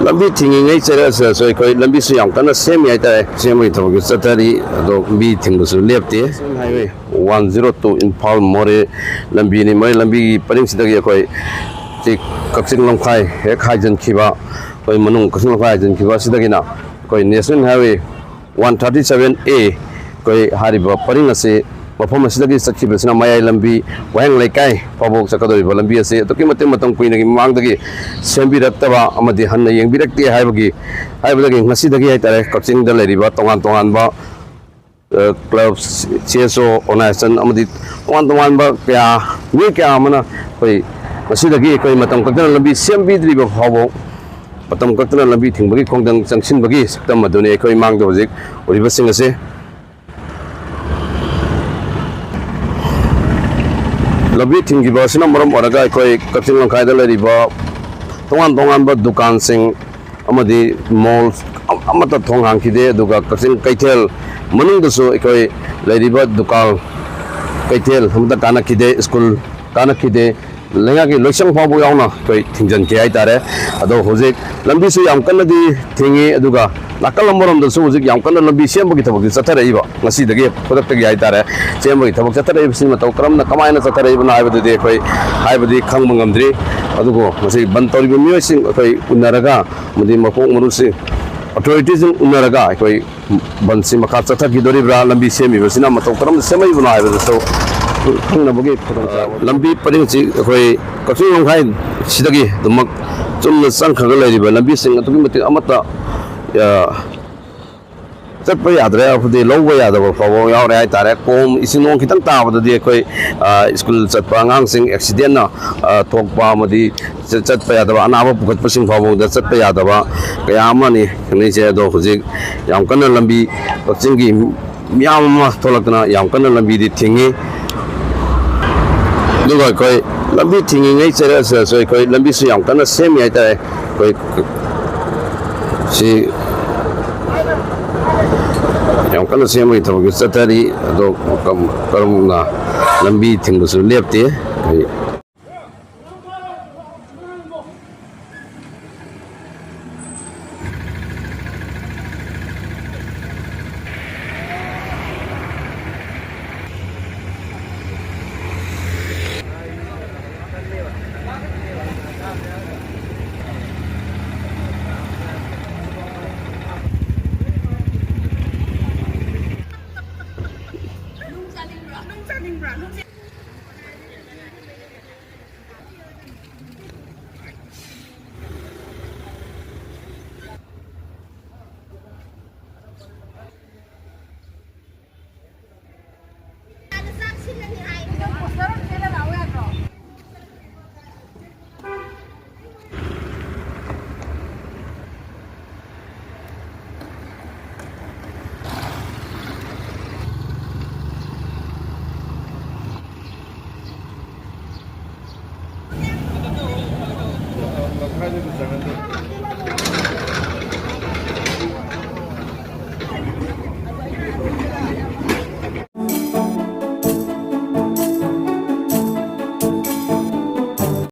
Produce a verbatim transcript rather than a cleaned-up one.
ꯂꯝꯕꯤ ꯊꯤꯡꯉꯤꯉꯩ ꯆꯩꯔꯛ ꯑꯁꯤꯗꯁꯨ ꯑꯩꯈꯣꯏ ꯂꯝꯕꯤꯁꯨ ꯌꯥꯝ ꯀꯟꯅ ꯁꯦꯝꯃꯤ ꯍꯥꯏꯇꯥꯔꯦ꯫ ꯁꯦꯝꯕꯒꯤ ꯊꯕꯛꯁꯨ ꯆꯠꯊꯔꯤ꯫ ꯑꯗꯣ ꯂꯝꯕꯤ ꯊꯤꯡꯕꯁꯨ ꯂꯦꯞꯇꯦ꯫ Highway one zero two Imphal Moreh ꯂꯝꯕꯤꯅꯤ꯫ ꯃꯣꯔꯦ ꯂꯝꯕꯤꯒꯤ ꯄꯔꯤꯡꯁꯤꯗꯒꯤ ꯑꯩꯈꯣꯏ ꯁꯤ ꯀꯛꯆꯤꯡ ꯂꯝꯈꯥꯏ ꯍꯦꯛ ꯍꯥꯏꯖꯤꯟꯈꯤꯕ, ꯑꯩꯈꯣꯏ ꯃꯅꯨꯡ ꯀꯛꯆꯤꯡ ꯂꯝꯈꯥꯏ ꯍꯥꯏꯖꯤꯟꯈꯤꯕ ꯑꯁꯤꯗꯒꯤꯅ ꯑꯩꯈꯣꯏ national highway one thirty seven A, ꯑꯩꯈꯣꯏ ꯍꯥꯏꯔꯤꯕ ꯄꯔꯤꯡ ꯑꯁꯤ ꯃꯐꯝ ꯑꯁꯤꯗꯒꯤ ꯆꯠꯈꯤꯕꯁꯤꯅ ꯃꯌꯥꯏ ꯂꯝꯕꯤ ꯋꯥꯍꯦꯡ ꯂꯩꯀꯥꯏ ꯐꯥꯎꯕ ꯆꯠꯀꯗꯧꯔꯤꯕ ꯂꯝꯕꯤ ꯑꯁꯤ ꯑꯗꯨꯛꯀꯤ ꯃꯇꯤꯛ ꯃꯇꯝ ꯀꯨꯏꯅꯒꯤ ꯃꯃꯥꯡꯗꯒꯤ ꯁꯦꯝꯕꯤꯔꯛꯇꯕ ꯑꯃꯗꯤ ꯍꯟꯅ ꯌꯦꯡꯕꯤꯔꯛꯇꯦ ꯍꯥꯏꯕꯒꯤ, ꯍꯥꯏꯕꯗꯒꯤ ꯉꯁꯤꯗꯒꯤ ꯍꯥꯏꯇꯥꯔꯦ, ꯀꯛꯆꯤꯡꯗ ꯂꯩꯔꯤꯕ ꯇꯣꯉꯥꯟ ꯇꯣꯉꯥꯟꯕ, ꯑ, ꯀ꯭ꯂꯕ, ꯁꯤ ꯑꯦꯁ ꯑꯣ ꯑꯣꯔꯒꯅꯥꯏꯖꯦꯁꯟ ꯑꯃꯗꯤ ꯇꯣꯉꯥꯟ ꯇꯣꯉꯥꯟꯕ ꯀꯌꯥ, ꯃꯤꯑꯣꯏ ꯀꯌꯥ ꯑꯃꯅ ꯑꯩꯈꯣꯏ ꯉꯁꯤꯗꯒꯤ ꯑꯩꯈꯣꯏ ꯃꯇꯝ ꯀꯛꯇꯅ ꯂꯝꯕꯤ ꯁꯦꯝꯕꯤꯗ꯭ꯔꯤꯕ ꯐꯥꯎꯕ, ꯃꯇꯝ ꯀꯛꯇꯅ ꯂꯝꯕꯤ ꯊꯤꯡꯕꯒꯤ ꯈꯣꯡꯖꯪ ꯆꯪꯁꯤꯟꯕꯒꯤ ꯁꯛꯇꯝ ꯑꯗꯨꯅꯤ ꯑꯩꯈꯣꯏ ꯃꯥꯡꯗ ꯍꯧꯖꯤꯛ ꯎꯔꯤꯕꯁꯤꯡ ꯑꯁꯤ꯫ ꯂꯝꯕꯤ ꯊꯤꯡꯈꯤꯕ ꯑꯁꯤꯅ ꯃꯔꯝ ꯑꯣꯏꯔꯒ ꯑꯩꯈꯣꯏ ꯀꯛꯆꯤꯡ ꯂꯝꯈꯥꯏꯗ ꯂꯩꯔꯤꯕ ꯇꯣꯉꯥꯟ ꯇꯣꯉꯥꯟꯕ ꯗꯨꯀꯥꯟꯁꯤꯡ ꯑꯃꯗꯤ ꯃꯣꯜ ꯑꯃꯠꯇ ꯊꯣꯡ ꯍꯥꯡꯈꯤꯗꯦ꯫ ꯑꯗꯨꯒ ꯀꯛꯆꯤꯡ ꯀꯩꯊꯦꯜ ꯃꯅꯨꯡꯗꯁꯨ ꯑꯩꯈꯣꯏ ꯂꯩꯔꯤꯕ ꯗꯨꯀꯥꯟ, ꯀꯩꯊꯦꯜ ꯑꯃꯠꯇ ꯀꯥꯟꯅꯈꯤꯗꯦ, ꯁ꯭ꯀꯨꯜ ꯀꯥꯟꯅꯈꯤꯗꯦ, ꯂꯩꯉꯥꯛꯀꯤ ꯂꯣꯏꯁꯪ ꯐꯥꯎꯕ ꯌꯥꯎꯅ ꯑꯩꯈꯣꯏ ꯊꯤꯡꯖꯤꯟꯈꯤ ꯍꯥꯏꯇꯥꯔꯦ꯫ ꯑꯗꯣ ꯍꯧꯖꯤꯛ ꯂꯝꯕꯤꯁꯨ ꯌꯥꯝ ꯀꯟꯅꯗꯤ ꯊꯤꯡꯉꯤ, ꯑꯗꯨꯒ ꯅꯥꯀꯜ ꯑꯃꯔꯣꯝꯗꯁꯨ ꯍꯧꯖꯤꯛ ꯌꯥꯝ ꯀꯟꯅ ꯂꯝꯕꯤ ꯁꯦꯝꯕꯒꯤ ꯊꯕꯛꯁꯤ ꯆꯠꯊꯔꯛꯏꯕ, ꯉꯁꯤꯗꯒꯤ ꯈꯨꯗꯛꯇꯒꯤ ꯍꯥꯏꯇꯥꯔꯦ꯫ ꯁꯦꯝꯕꯒꯤ ꯊꯕꯛ ꯆꯠꯊꯔꯛꯏꯕꯁꯤ ꯃꯇꯧ ꯀꯔꯝꯅ, ꯀꯃꯥꯏꯅ ꯆꯠꯊꯔꯛꯏꯕꯅꯣ ꯍꯥꯏꯕꯗꯨꯗꯤ ꯑꯩꯈꯣꯏ ꯍꯥꯏꯕꯗꯤ ꯈꯪꯕ ꯉꯝꯗ꯭ꯔꯤ꯫ ꯑꯗꯨꯕꯨ ꯃꯁꯤ ꯕꯟ ꯇꯧꯔꯤꯕ ꯃꯤꯑꯣꯏꯁꯤꯡ ꯑꯩꯈꯣꯏ ꯎꯅꯔꯒ ꯑꯃꯗꯤ ꯃꯀꯣꯛ ꯃꯔꯨꯁꯤꯡ, ꯑꯣꯊꯣꯔꯤꯇꯤꯁꯤꯡ ꯎꯅꯔꯒ ꯑꯩꯈꯣꯏ ꯕꯟꯁꯤ ꯃꯈꯥ ꯆꯠꯊꯈꯤꯗꯣꯔꯤꯕ꯭ꯔꯥ, ꯂꯝꯕꯤ ꯁꯦꯝꯃꯤꯕꯁꯤꯅ ꯃꯇꯧ ꯀꯔꯝꯅ ꯁꯦꯝꯃꯛꯏꯕꯅꯣ ꯍꯥꯏꯕꯗꯨꯁꯨ ꯈꯪꯅꯕꯒꯤ ꯈꯨꯗꯣꯡꯆꯥꯕ꯫ ꯂꯝꯕꯤ ꯄꯔꯤꯡꯁꯤ ꯑꯩꯈꯣꯏ ꯀꯛꯆꯤꯡ ꯂꯝꯈꯥꯏ ꯁꯤꯗꯒꯤ ꯑꯗꯨꯃꯛ ꯆꯨꯝꯅ ꯆꯪꯈ꯭ꯔꯒ ꯂꯩꯔꯤꯕ ꯂꯝꯕꯤꯁꯤꯡ ꯑꯗꯨꯛꯀꯤ ꯃꯇꯤꯛ ꯑꯃꯠꯇ, ꯑ, ꯆꯠꯄ ꯌꯥꯗ꯭ꯔꯦ, ꯍꯥꯏꯕꯗꯤ ꯂꯧꯕ ꯌꯥꯗꯕ ꯐꯥꯎꯕ ꯌꯥꯎꯔꯦ ꯍꯥꯏꯇꯥꯔꯦ꯫ ꯀꯣꯝ ꯏꯁꯤꯡ ꯅꯣꯡ ꯈꯤꯇꯪ ꯇꯥꯕꯗꯗꯤ ꯑꯩꯈꯣꯏ, ꯑ, ꯁ꯭ꯀꯨꯜ ꯆꯠꯄ ꯑꯉꯥꯡꯁꯤꯡ ꯑꯦꯛꯁꯤꯗꯦꯟꯅ, ꯑ, ꯊꯣꯛꯄ ꯑꯃꯗꯤ ꯆ-, ꯆꯠꯄ ꯌꯥꯗꯕ, ꯑꯅꯥꯕ ꯄꯨꯈꯠꯄꯁꯤꯡ ꯐꯥꯎꯕꯗ ꯆꯠꯄ ꯌꯥꯗꯕ ꯀꯌꯥ ꯑꯃꯅꯤ ꯊꯦꯡꯅꯩꯁꯦ꯫ ꯑꯗꯣ ꯍꯧꯖꯤꯛ ꯌꯥꯝ ꯀꯟꯅ ꯂꯝꯕꯤ, ꯀꯛꯆꯤꯡꯒꯤ ꯃꯤꯌꯥꯝ ꯑꯃ ꯊꯣꯛꯂꯛꯇꯅ ꯌꯥꯝ ꯀꯟꯅ ꯂꯝꯕꯤꯗꯤ ꯊꯤꯡꯉꯤ꯫ ꯑꯗꯨꯒ ꯑꯩꯈꯣꯏ ꯂꯝꯕꯤ ꯊꯤꯡꯉꯤꯉꯩ ꯆꯩꯔꯛ ꯑꯁꯤꯗꯁꯨ ꯑꯩꯈꯣꯏ ꯂꯝꯕꯤꯁꯨ ꯌꯥꯝ ꯀꯟꯅ ꯁꯦꯝꯃꯤ ꯍꯥꯏꯇꯥꯔꯦ꯫ ꯑꯩꯈꯣꯏ ꯁꯤ ꯌꯥꯝ ꯀꯟꯅ ꯁꯦꯝꯕꯒꯤ ꯊꯕꯛꯁꯨ ꯆꯠꯊꯔꯤ꯫ ꯑꯗꯣ ꯀꯔꯝ-, ꯀꯔꯝꯅ ꯂꯝꯕꯤ ꯊꯤꯡꯕꯁꯨ ꯂꯦꯞꯇꯦ꯫ ꯑꯩꯈꯣꯏ